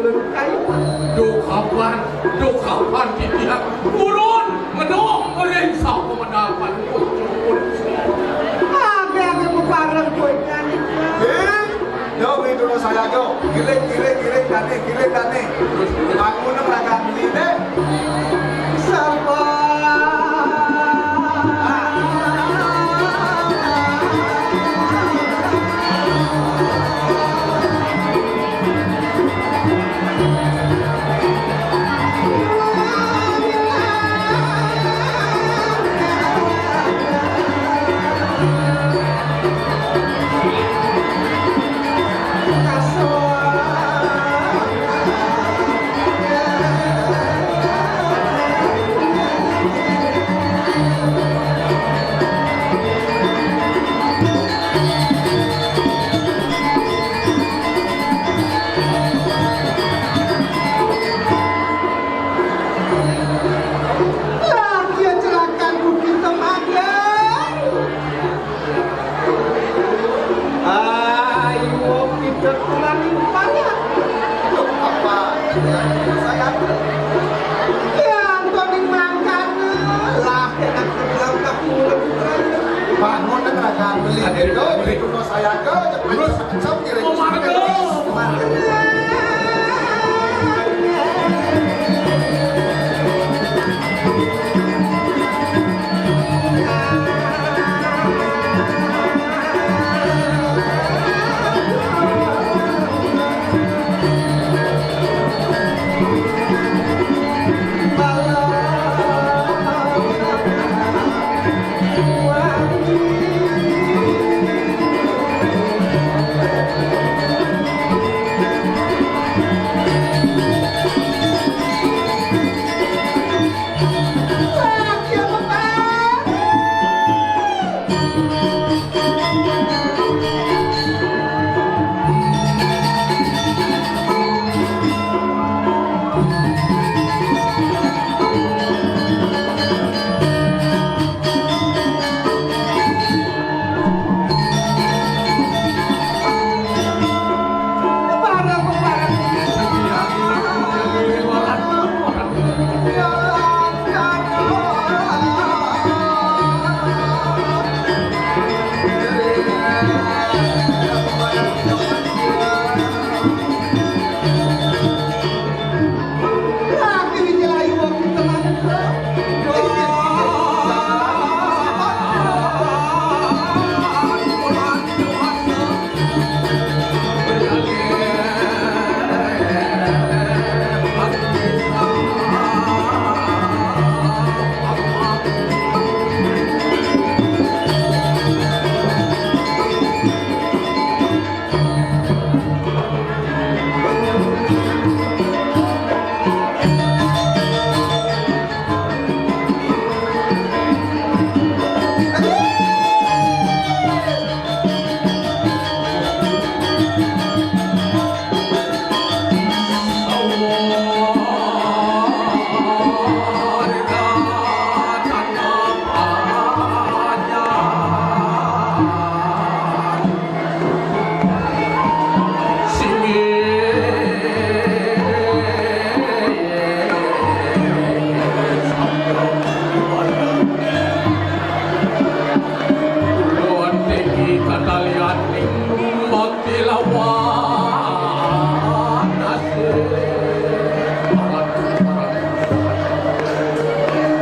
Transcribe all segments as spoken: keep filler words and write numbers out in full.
Duh kapan, duh kapan titiang purun ngedong ring sapumedapan pucuk. Age-age bebareng kowe nyanyi. Eh, yo, itu no saya, yo. Giling, giling, giling, dane, giling, dane. Aku nem raga beli deh. Sabar. Lah, dia celaka bukit temanggung. Ayo, kita kurang banyak. Apa? Saya. Ya, Antonin mangkana. Lah, enak bilang kaku. Bangun, enak beli. Ayo, itu saya ke. Terus, mau makan terus.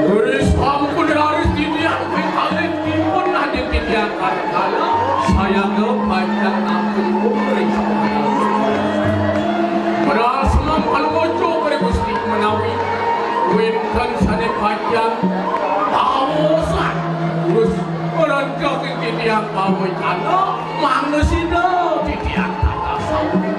Wis sampun raris titiang pikalih dipun, lajeng titiang tatkala sayaga pacang nampung ring sampun. Padahal semeng panuwucu ring Gusti menawi wénten sané pacang pawosan. Terus ngranjang titiang pawécana, mangda sida titiang tatas sampun.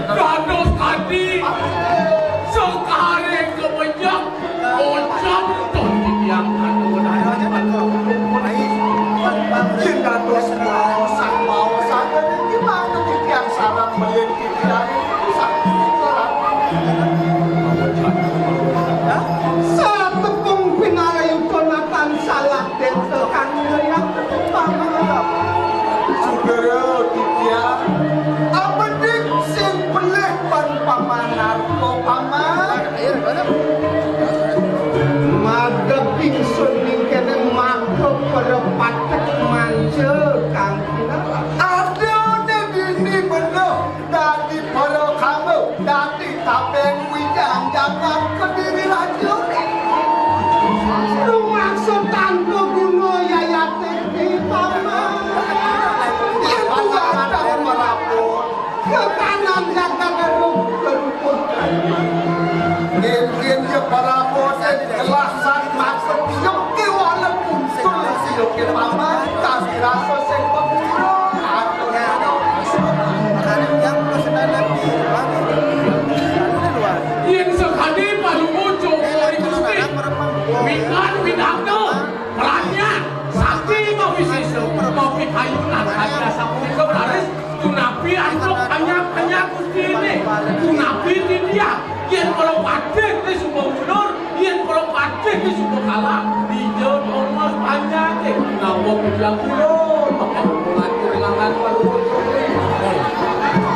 Dados adi sekare kemenyak, kocap ton titiang kanu. Yen dados Pan pamanarko paman. Madep ingsun ning kene maka para patek manca kang kinarap. Adane dini bener dadi para kama, dadi tabeng wijang jagat Kediri Raja. Rumaksa tanpa guna yayate paman. Yen kuatah merapu. Kekanan jagat anu kerukutan. Nggih, nggih, ya para boten kelasan maksud yoke wala kunsul yoke paman, kasih rasa sing pemuro. Atur. Yen sakadi palunguh Joko ring Gusti, wikan winata, pranya, sakti mawisesa, mapikayunan, kaya sapunika raris Tunapi antuk anyar-anyar Gustine. Tunapi titiang. Yen kala patih te suba ulur, yen kala patih te suba kalah. Dija Thomas panjake. Nawa titiang ulur, bakal ngatur langan paluhur.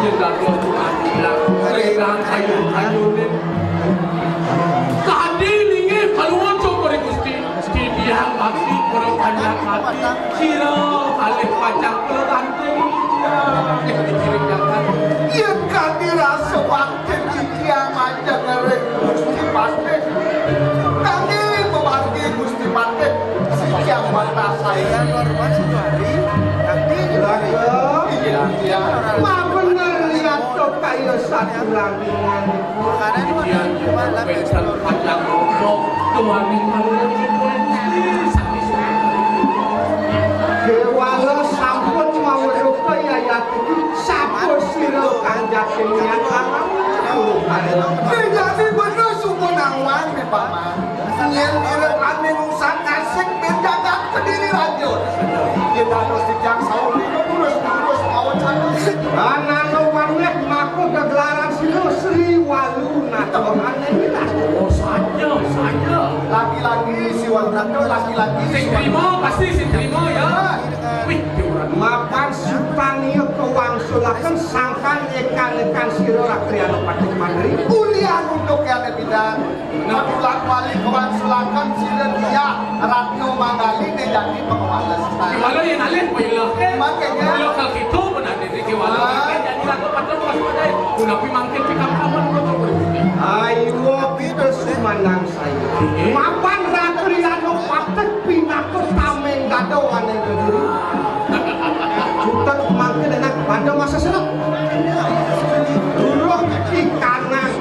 Yen dados tunapi, regang kayu-kayune. Kadi linggih paluhur coba ring Gusti. Titiang bakti para panjak ati, sira kalih pacang kula ranting. Yen kadi rasa bakti titiang majeng ring Gusti Patih. Kangge pemanggi Gusti Patih, titiang wantah sae. Iya, iya. Mabener liat kaya satulang. Titiang pacang rasa tuaning panuwun Gusti Sakti Suci. Kewala sampun maweruh yayat iki, sapa sira kang jatingan alam? Dadi bener suba nawang nih, Paman. Yen mirip ane ngusang nasib ben jagat Kediri Raja. Yen dados titiang saulina terus-terus mawon sanes. Anana maneh maka gegelaran sira Sri Walu Nata Anandila. Oh, saja, saja. Lagi-lagi si Walu Nata, lagi-lagi sing trima, pasti sing trima ya. Wih, diurat. Mapan sutania kewangsulaken sangkan ekan-ekan sira Rakriyana Patih Mandri. Ulian untuk yang bidan. Nah, ulang wali kawangsulaken sira Diah Ratna Manggali ne jati pengawales. Gimana ya, ngalih, kowe ilah, eh? Makanya. Ilah kal gitu, benar ini, gimana? Ah. Makanya, jadi lagu patut waspadai. Gunapi mangkin pikap kapan, kok, kok, kok. Ayo, kita sumandang saya. Iya. Mapan Rakriyana Patih pinaka tameng dada ane kediri. Cutet mangkin enak pada masa seneng. Durung ikanan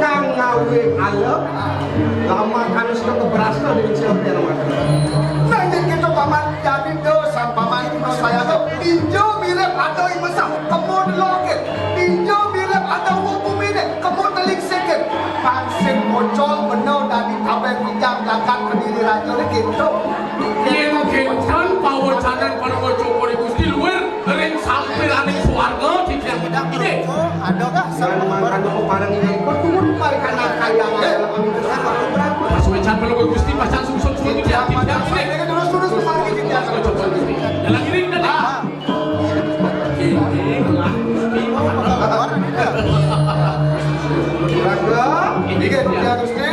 kang ngawe alep, lamar anu suka keberasa dengan siapa yang lamar. Nah, yen kita paman jadi dosan paman kita saya tuh, ijo mirip ada yang mesam, kemud loket, ijo mirip ada wong bumine, kemud telik sikit, pangsit pocol bener dadi tabeng pinjam jagat Kediri Raja gitu. Yen kinten pawacanan para waca Gusti luwir ring sampiraning swarga titiang inggih. Ada kah? Sareng mangkana peparing inggih. Kok turun mari kana kaya. Pasuecan pelungguh Gusti pacang sungsut suwun titiang inggih. Terus, terus, terus, mari titiang. Jalan iring, jalan. Ah. Inggih, Gusti. Raga, inggih, titiang Gusti.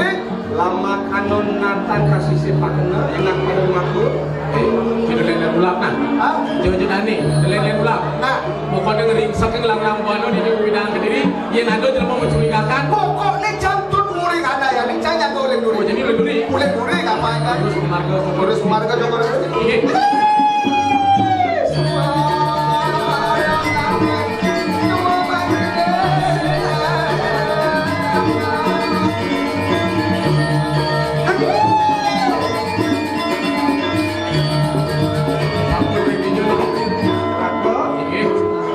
Lamakana natan kasisipakena, enak pada matur. Eh, kita lele ulak, nah. Hah? Jangan-jangan nih, kita lele ulak. Nah. Pokoknya ngeringsek ngelang-lang buana di bidang kediri, yen ada jelema mencurigakan. Pokoknya jantun muring ada ya, ini saya nyata oleh duri. Oh, jadi oleh duri? Oleh duri, apa ya? Terus marga, terus marga, coba terus. Iya.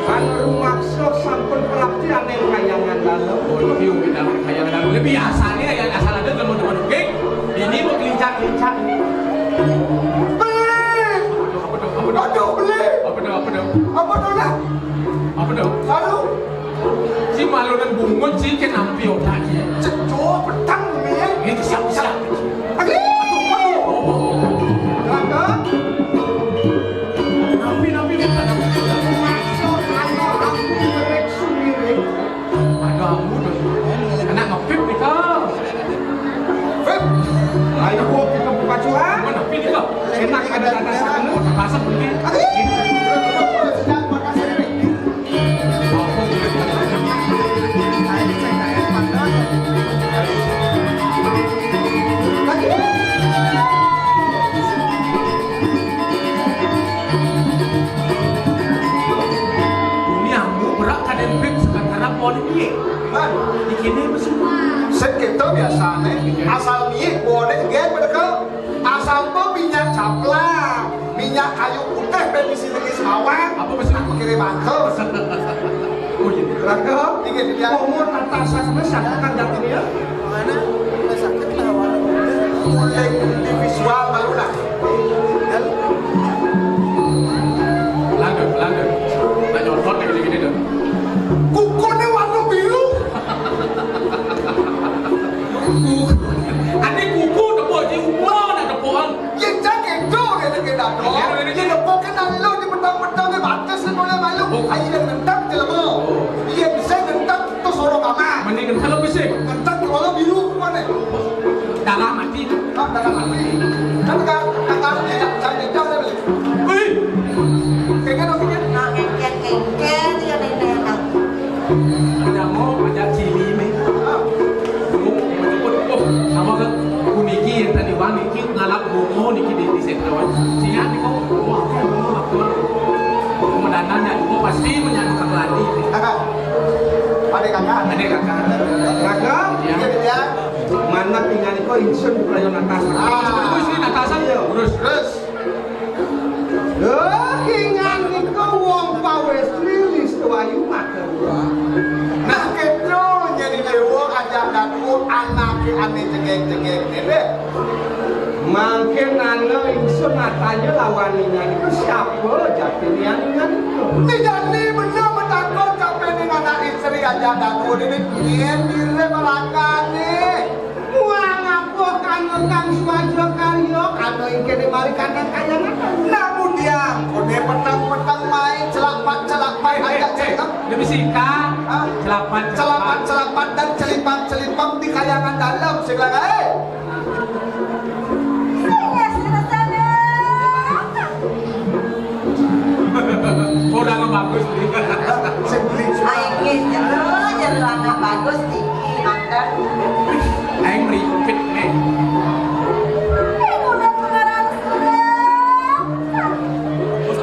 Kan rumaksa sampun prapti aning kayangan dalem. Oh, iya, udah kayangan dalem. Lebih asalnya ya, asal ada teman-teman, oke? Ini mau kelincak-kelincak. Beli! Apa tuh? Apa tuh? Aduh, beli! Apa tuh? Apa tuh? Apa tuh, nah? Apa tuh? Aduh! Si malunan bungut si kenampi otaknya. Ceco, petang, nih. Ini siap-siap. Aduh, aduh. Raka? Nampi, nampi, nampi. Maksud anak aku merek sumiring. Anak ngepip nih, Kak. Pip. Ayo, gua kita buka curhat. Mana pip nih, Kak? Enak ada tatasan, tatasan begini. Aduh. Siap, makasih. Dunia mu berak kadén pip sekatara pohon piye. Ikiné mesin. Sing kéto biasané. Asal miik, buané jegég bedekel. Asal pun minyak caplang, minyak kayu putih, ben isi lagi semawang. Apa mesin? Aku kirim angkel. Oh iya. Raga, inggih, dia. Umur atas sama siapa kan jatuh dia? Mana? Udah sakit lah, Wan. Mulai di visual baru lah. Lanjut, lanjut. Lanjut, hot gini-gini dong. Kukuné warna biru. Ane kuku tepuk, di umur nak tepukan. Yén jang kéto, kéto, kéto, dong. Iya, iya, iya. Yén tepuké nang lu di petang-petang, di batas, di mulai malu. Oh. Ayo, yén ngentak, jelema. Oh. Yén bisa ngentak, terus orang kamar. Mending ngentak apa sih? Ngentak, kalau biru, mana? Darah mati. Ah, darah mati. Kan, kan, kan, kan, dia, dia, dia, dia, dia. Wih. Kayaknya, kayaknya. Nah, kengken, kengken, ya, nenek, nah. Ada mau ajak cili nih. Lu, oh, apa kan? Puniki yang tadi wani, ki ngalap bomo niki di, di sentrawan. Siap nih kok. Wah, aku mau waktu. Komandanan ya, aku pasti menyatu ke lagi. Ada kakak. Ada kakak. Kakak? Ya. Iya, iya. Mana tinggal kok ingsun pelayan atasan. Ah. Terus ini atasan. Iya. Terus. Terus. Lho, kingan nika wong pawis lilis tuayu matur. Nah, kéto nyeni déwa ajak datu anaké ané jegég-jegég déwé. Mangkin ana ingsun atanya lawan ningan iku siapa jatine ningan iku? Nijani bener betakon kapining anak istri ajak datu ini piye mirip lakané. Muang apa kang Kang Swaja Karya, kano ing kene mari kandang kayangan. Nah, mudiang, kone peteng-peteng main celapan-celapan. Eh, aja eh, eh, cekap. Lebih singkat. Hah? Celapan, celapan, celapan dan celipan-celipan di kayangan dalam, sing lanang, eh. Sing ya, sing sana. Ora nang bagus iki. Sing beli. Aing nggih jero, jero anak bagus iki, manten. Aing mripit, eh. Aing udah pengarang surat.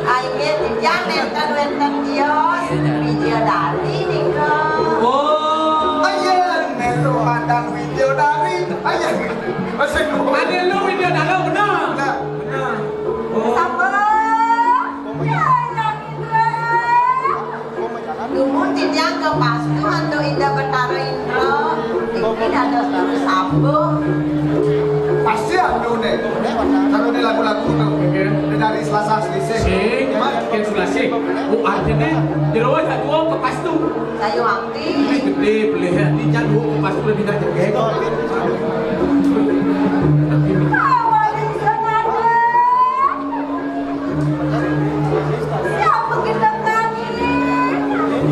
Aing nggih titiang nenten wenten kios, video dari nika. Oh. Ayo, nelu pandang video dari. Ayo. Masih. Ada lu video dari, bener. Nah. Bener. Oh. Sabar. Dumun titiang kepastu antuk Ida Betara Indra, niki dados guru sambo. Pasti anu né. Kalau di lagu-lagu tuh, dari Selasa Selisih. Sing, Mas, kan Selasih. Oh, artinya, jero jadwal kepastu. Saya waktu. Ini gede, beli hati, jadwal kepastu lebih gak jegeg. Awal yang sengaja. Siapa kita tadi?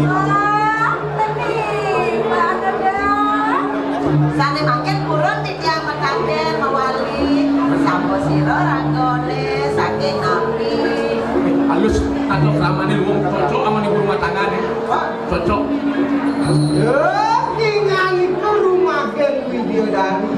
Wah, tadi, Pak Dada. Sane mangkin purun titiang mataken mawali. Sapa sira ragane saking api? Halus, atau kelamane wong cocok sama ibu rumah tangga nih. Cocok. Lho, kingan iku rumagen Widyadari.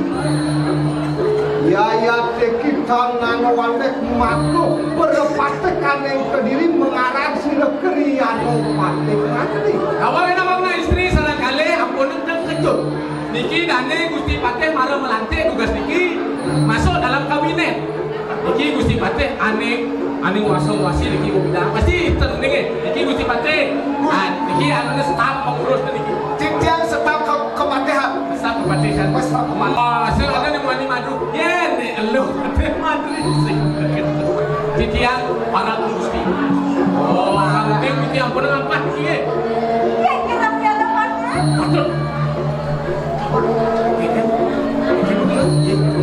Yayate kita nganawandek matuh perepatekaning kediri mengarang sira kriyano patih nganti. Awal enak makna istri salah kalih ampun terkejut. Niki dane Gusti Patih malah melantik tugas niki masuk dalam kabinet. Niki Gusti Patih ane, ane wasa-wasi niki wong bidan. Pasti ten niki. Niki Gusti Patih. Ah, niki anu staf pengurus niki. Titiang staf ke-, kepatihan. Staf kepatihan. Wes, Pak. Ma-, oh, sing ada ning wani madu. Yen elu madu sing. Titiang para Gusti. Oh, titiang pun ngampat iki. Kira-kira piala mana? Aduh.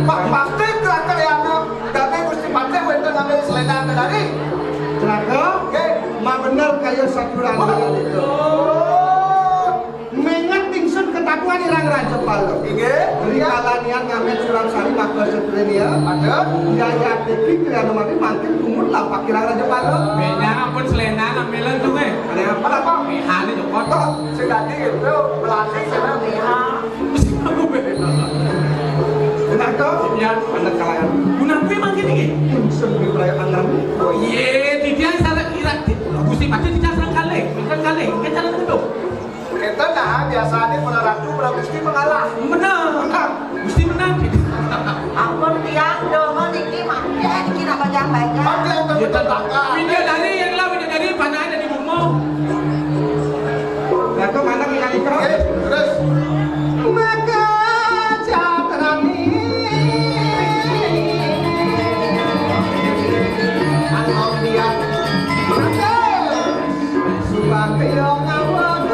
Pak, pasti terakhir ya, anu, dane Gusti Patih wénten ngambil selendang kedari. Celaka? Nggih. Mak bener kaya saturana. Oh. Menget ingsun Satuan Irang Rajapala. Inggih. Rikala nian ngamet surat sari maka setrin ya. Ada. Yayat niki Kriya Mati mangkin tumut lapak Irang Rajapala. Benya ampun selena ngambilan tuh, eh. Ada apa, apa? Meha nih, Joko. Toh, sing dadi gitu, melatih sana meha. Benar toh? Ya. Anak kalian. Guna kuwi mangkin iki. Sing di perayaan. Oh, iya, titiang salah kira. Gusti Patih titiang salah kalih. Salah kalih. Kita salah tutup. Kita nah biasanya para ratu, para gusti mengalah. Menang. Menang. Gusti menang. Ampun tiang, donga niki mangke niki nak bajang-bajang. Mangke enten. Widadari yang lah, widadari panah ada di rumah. Lah kok mana kita itu? Oke, terus. Maka catrani. Atau dia. Maka Subakya ngawadon.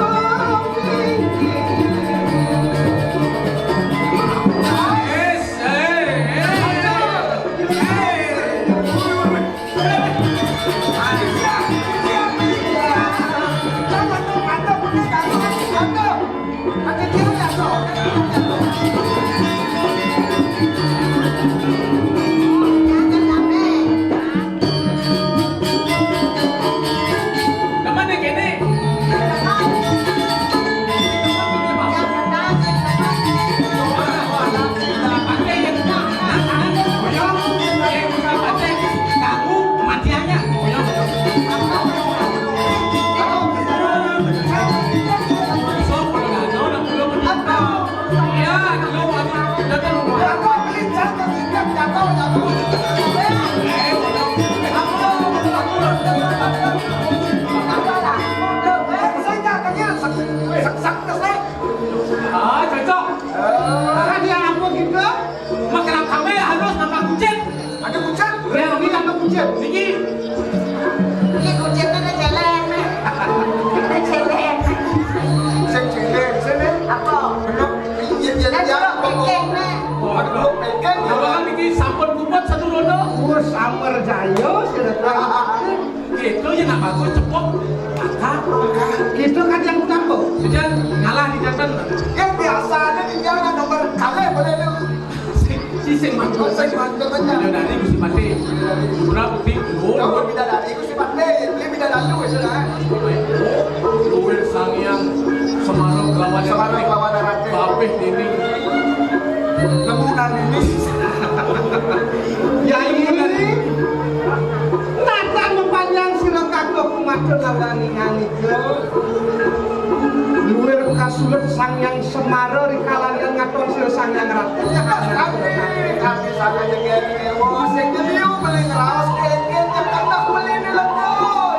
Ah, cocok. Ada apa kita? Makan apa ya harus nambah kucing. Ada kucing? Ya, ini nambah kucing. Ini. Ini kucingnya ada jalan. Ada jalan. Sing jalan, sini. Apa? Belum. Iya, iya, iya. Ada belum packing, Nek. Ada belum packing. Kalau kan ini sampun kumpet satu roda. Wah, Samar Jaya, sudah tahu. Gitu ya nak bagus cepok. Maka, maka. Gitu kan yang utama. Jadi ngalah di jantan. Ya biasanya di jalan nomor kali boleh lu. Si, si sing mantul, sing mantul aja. Bidadari Gusti Patih. Ora bukti. Oh, bidadari Gusti Patih. Ini bidadari wis lah. Luwih Sang Hyang Semara kelawan Semara kelawan Ratu. Babeh dene. Nemunan ini. Ya ini. Natan mempanjang sira kakung kumatur lawan inganika. Luwih kasulet Sang Hyang Semara rikala ngaton sira Sang Hyang Ratu. Kami, kami sangat jengkel. Wah, sing keliu beli raos kengken, yang kena beli ini lego.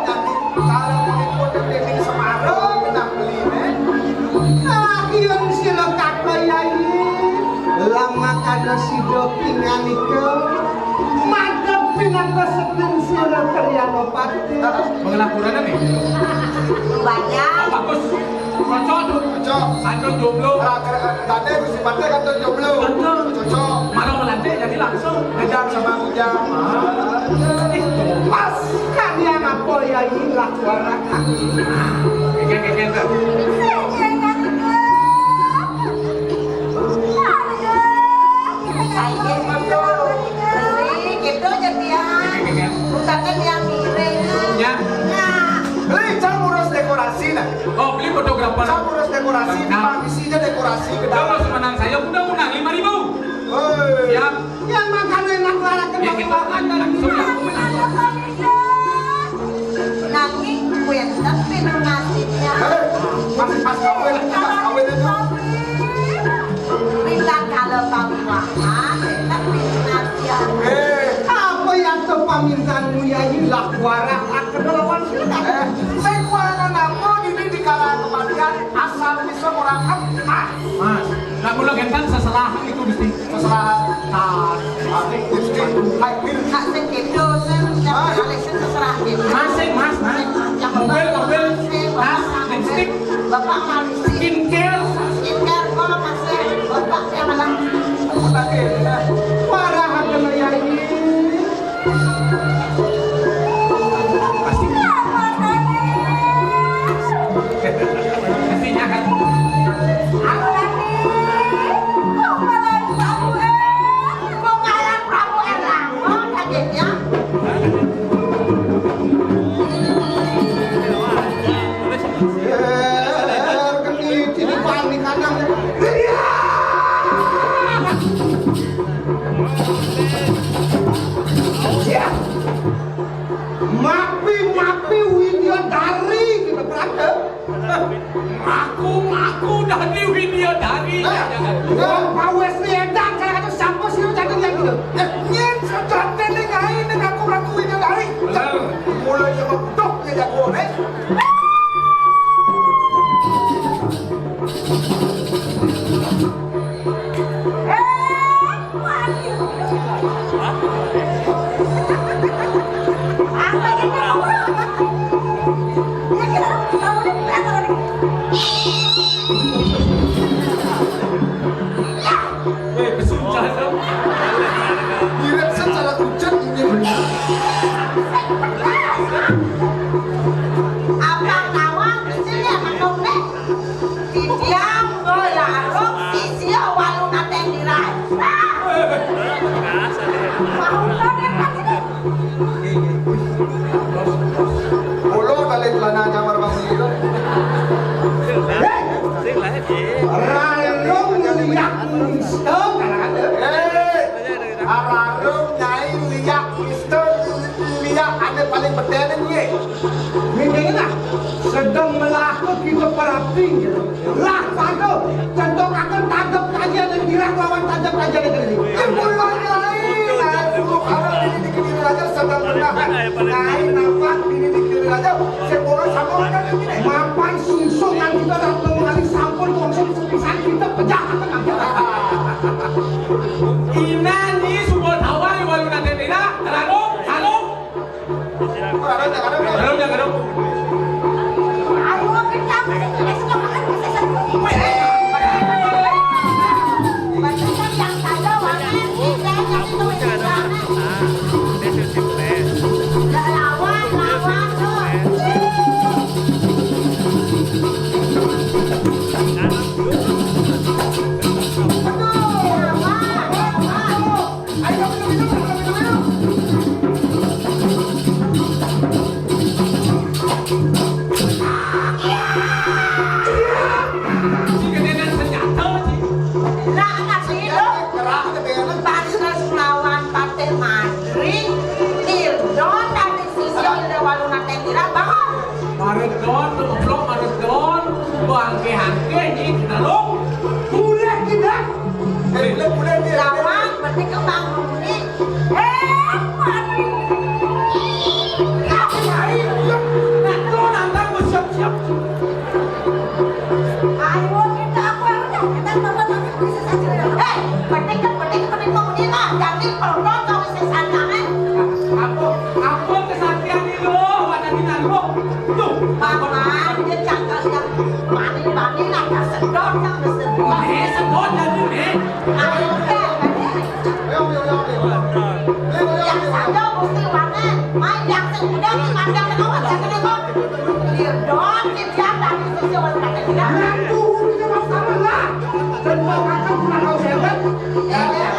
Jadi, kalau beli pun dening Semara, kena beli, eh. Nah, yen sira kakung Yai, lamakana sida pinganika, madhep pinaka setin sira Kriya Mati. Pengelapuran nih. Banyak. Bagus. Cocok. Cocok. Kanca jomblo. Ora, ora, ora, tadi Gusti Patih kanca jomblo. Kanca. Cocok. Malah melantik jadi langsung. Gedang sama Ujang. Ah. Pas kalian apa ya ini laku arah. Keken, keken, tuh. Ayo, betul. Beli gitu aja dia. Bukannya dia miring. Ya. Nah. Beli, cang urus dekorasi, nah. Oh, beli fotografer. Cang urus dekorasi, nah. Pak, isinya dekorasi, ke dalam. Kalau semenang saya, udah menang lima ribu. Hei. Siap. Yang makan enak, lara kena. Ya, kita makan dan langsung. Nanging kuwi tetep minum nasinya. Hei, pas, pas kawin, pas kawin itu. Minta kalau pawiwahan, tetep minum nasi. Eh. Apa yang tuh pamintanmu ya, ilah warah, aku lawan sila. Eh, saya kuaran apa ini di kala kematian, asal bisa orang emas. Mas, lah kula genten seserahan itu, Gusti. Seserahan. Nah, Gusti, Gusti. Hai, Mir. Nak sing gitu, sing yang alih sing seserahan gitu. Mas, sing, Mas, Mas. Yang mobil, mobil, tas, lipstick, Bapak mau lipstick. Skincare. Skincare, kok masih Bapak yang malah. Aku tadi, ya. Parah hatinya ya ini. Pasti. Pastinya kan. Aku lagi Mapi, mapi, Widyadari, kita berada. Aku, aku dadi Widyadari. Eh, wong pawis ni edan, salah satu siapa sih lu jatuh yang gitu? Eh, nyen, sejati ni ngai ni ngaku-ngaku Widyadari. Bener. Mulai sama bedok ni jago, eh. Weh, kesuncah tu. Mirip secara kucing ini benar. Abang Nawang, sini ya, Bang Dong, deh. Didiang, bola, rok, sisio, walu, nateng, dirai. Ah! Mau lo, deh, pasti. Ulo kali celana jamar bang Milo. Hei! Ralung liak misto, kalangan. Hei! Aralung nyai liak misto, liak ane paling bedene kuwi. Mendingan lah, sedang melaku kita perhati gitu. Lah, padu, contoh akan tangkap kajian yang dirang lawan tangkap kajian yang ini. Yang mulai lain, nah, suruh kalau ini dikirim aja sedang benar. Nah, ini nampak ini dikirim aja. Saya bola sama orang ini. Mapan sungsung yang kita dah mengenali sampun konsep sepisan kita pejah. Inani subol tawai walu nanti tidak. Lalu, lalu. Garung, garung. Pantes nglawan Patih Madri, Kirdon dadi sisya Ida Walu Nateng Tirah, bangun. Maredon, keplok maredon, bangke-angke, nyi, kenalung. Boleh tidak? Eh, boleh, boleh, boleh. Lawan, berarti kembang ini. Eh, mati. Kau nyari, yuk. Nah, tuh, nantang, siap-siap. Ayo, kita apa, kita, kita, kita, kita, bisa saja. Eh, petik, petik, petik, petik, petik, nah, jadi pelontos kau bisa saja, eh. Apa, apa kesaktian itu, wadah kita, loh. Tuh, apa? Paman, dia cakap yang mani-mani, nah, sedot, yang sedot. Eh, sedot, jadi, eh. Ayo, kita, yang sadar mesti warna, main yang sing muda, main yang sing awal, yang sing muda. Clear dong, cician tadi susu warna kacang muda. Ngaku, udah mau sama lah. Dan mau makan cuma kau hebat. Ya, ya.